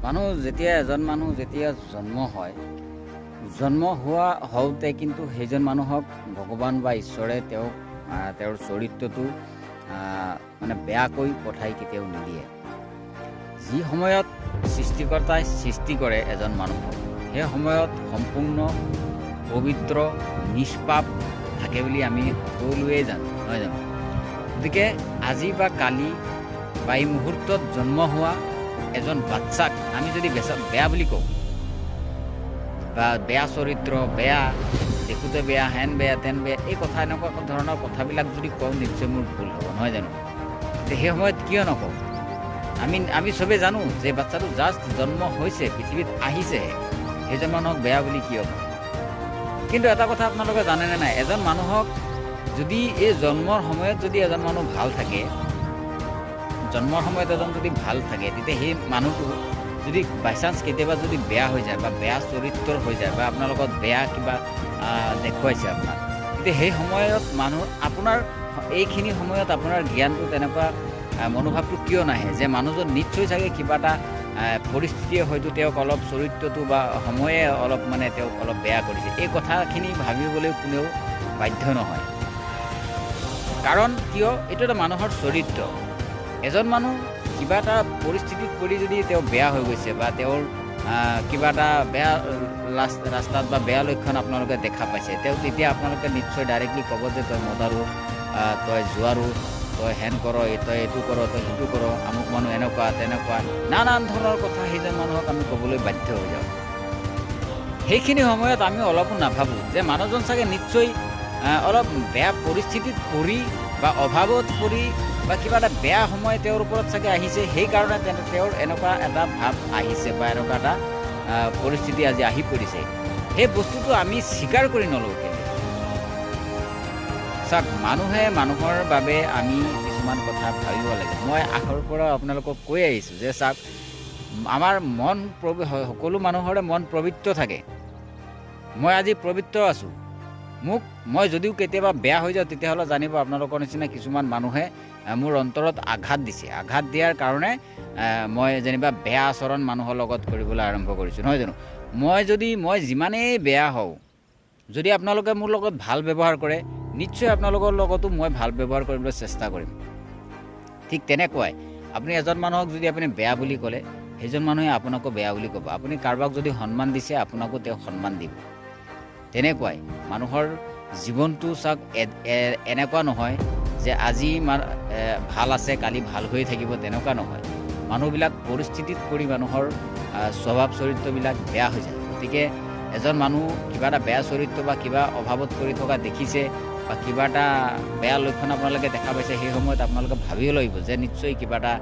মানুহ যেতিয়া জন্ম হয়, জন্ম হোৱা হওঁতে কিন্তু সেইজন মানুহক ভগৱান বা ঈশ্বৰে তেওঁক তেওঁৰ চৰিত্ৰটো মানে বেয়াকৈ পঠাই কেতিয়াও নিদিয়ে। যি সময়ত সৃষ্টিকৰ্তাই সৃষ্টি কৰে এজন মানুহক, সেই সময়ত সম্পূৰ্ণ পবিত্ৰ, নিষ্পাপ থাকে বুলি আমি সকলোৱে জানো, নহয় জানো? গতিকে আজি বা কালি বা এই মুহূৰ্তত জন্ম হোৱা এজন বাচ্চাক আমি যদি বেয়া বুলি কওঁ বা বেয়া চৰিত্ৰ, বেয়া দেখোঁতে, বেয়া হেন, বেয়া তেন, বেয়া, এই কথা, এনেকুৱা ধৰণৰ কথাবিলাক যদি কওঁ, নিশ্চয় মোৰ ভুল হ'ব, নহয় জানো? সেই সময়ত কিয় নকওঁ? আমি চবেই জানো যে বাচ্চাটো জাষ্ট জন্ম হৈছে, পৃথিৱীত আহিছেহে, সেইজন মানুহক বেয়া বুলি কিয় কওঁ? কিন্তু এটা কথা আপোনালোকে জানেনে নাই? এজন মানুহক যদি এই জন্মৰ সময়ত যদি এজন মানুহ ভাল থাকে, জন্মৰ সময়ত এজন যদি ভাল থাকে, তেতিয়া সেই মানুহটো যদি বাই চান্স কেতিয়াবা যদি বেয়া হৈ যায় বা বেয়া চৰিত্ৰৰ হৈ যায় বা আপোনাৰ লগত বেয়া কিবা দেখুৱাইছে আপোনাক, তেতিয়া সেই সময়ত মানুহ আপোনাৰ এইখিনি সময়ত আপোনাৰ জ্ঞানটো তেনেকুৱা মনোভাৱটো কিয় নাহে যে মানুহজন নিশ্চয় চাগে কিবা এটা পৰিস্থিতিয়ে হয়তো তেওঁক অলপ চৰিত্ৰটো বা সময়ে অলপ মানে তেওঁক অলপ বেয়া কৰিছে? এই কথাখিনি ভাবিবলৈ কোনেও বাধ্য নহয়। কাৰণ কিয়? এইটো এটা মানুহৰ চৰিত্ৰ। এজন মানুহ কিবা এটা পৰিস্থিতিত পৰি যদি তেওঁ বেয়া হৈ গৈছে বা তেওঁৰ কিবা এটা বেয়া ৰাস্তাত বা বেয়া লক্ষণ আপোনালোকে দেখা পাইছে, তেওঁ তেতিয়া আপোনালোকে নিশ্চয় ডাইৰেক্টলি ক'ব যে তই মদাৰু, তই জুৱাৰু, তই হেন কৰ, তই এইটো কৰ, তই সেইটো কৰ, আমুক মানুহ এনেকুৱা তেনেকুৱা, নানান ধৰণৰ কথা সেইজন মানুহক আমি ক'বলৈ বাধ্য হৈ যাওঁ। সেইখিনি সময়ত আমি অলপো নাভাবোঁ যে মানুহজন চাগে নিশ্চয় অলপ বেয়া পৰিস্থিতিত পৰি বা অভাৱত পৰি বা কিবা এটা বেয়া সময় তেওঁৰ ওপৰত চাগে আহিছে, সেইকাৰণে তেওঁৰ এনেকুৱা এটা ভাৱ আহিছে বা এনেকুৱা এটা পৰিস্থিতি আজি আহি পৰিছে। সেই বস্তুটো আমি স্বীকাৰ কৰি নলওঁ কেলৈ? চাওক, মানুহে মানুহৰ বাবে আমি কিছুমান কথা ভাবিব লাগে। মই আগৰ পৰা আপোনালোকক কৈ আহিছোঁ যে চাওক, আমাৰ মন সকলো মানুহৰে মন পবিত্ৰ থাকে। মই আজি পবিত্ৰ আছোঁ, মই যদিও কেতিয়াবা বেয়া হৈ যাওঁ, তেতিয়াহ'লে জানিব আপোনালোকৰ নিচিনা কিছুমান মানুহে মোৰ অন্তৰত আঘাত দিছে। আঘাত দিয়াৰ কাৰণে মই যেনিবা বেয়া আচৰণ মানুহৰ লগত কৰিবলৈ আৰম্ভ কৰিছোঁ, নহয় জানো? মই যিমানেই বেয়া হওঁ, যদি আপোনালোকে মোৰ লগত ভাল ব্যৱহাৰ কৰে, নিশ্চয় আপোনালোকৰ লগতো মই ভাল ব্যৱহাৰ কৰিবলৈ চেষ্টা কৰিম। ঠিক তেনেকুৱাই আপুনি এজন মানুহক যদি আপুনি বেয়া বুলি ক'লে, সেইজন মানুহে আপোনাকো বেয়া বুলি ক'ব। আপুনি কাৰোবাক যদি সন্মান দিছে, আপোনাকো তেওঁ সন্মান দিব। তেনেকুৱাই মানুহৰ জীৱনটো চাওক, এনেকুৱা নহয় যে আজি ভাল আছে, কালি ভাল হৈ থাকিব, তেনেকুৱা নহয়। মানুহবিলাক পৰিস্থিতিত পৰি মানুহৰ স্বভাৱ চৰিত্ৰবিলাক বেয়া হৈ যায়। গতিকে এজন মানুহ কিবা এটা বেয়া চৰিত্ৰ বা কিবা অভাৱত পৰি থকা দেখিছে বা কিবা এটা বেয়া লক্ষণ আপোনালোকে দেখা পাইছে, সেই সময়ত আপোনালোকে ভাবিব লাগিব যে নিশ্চয় কিবা এটা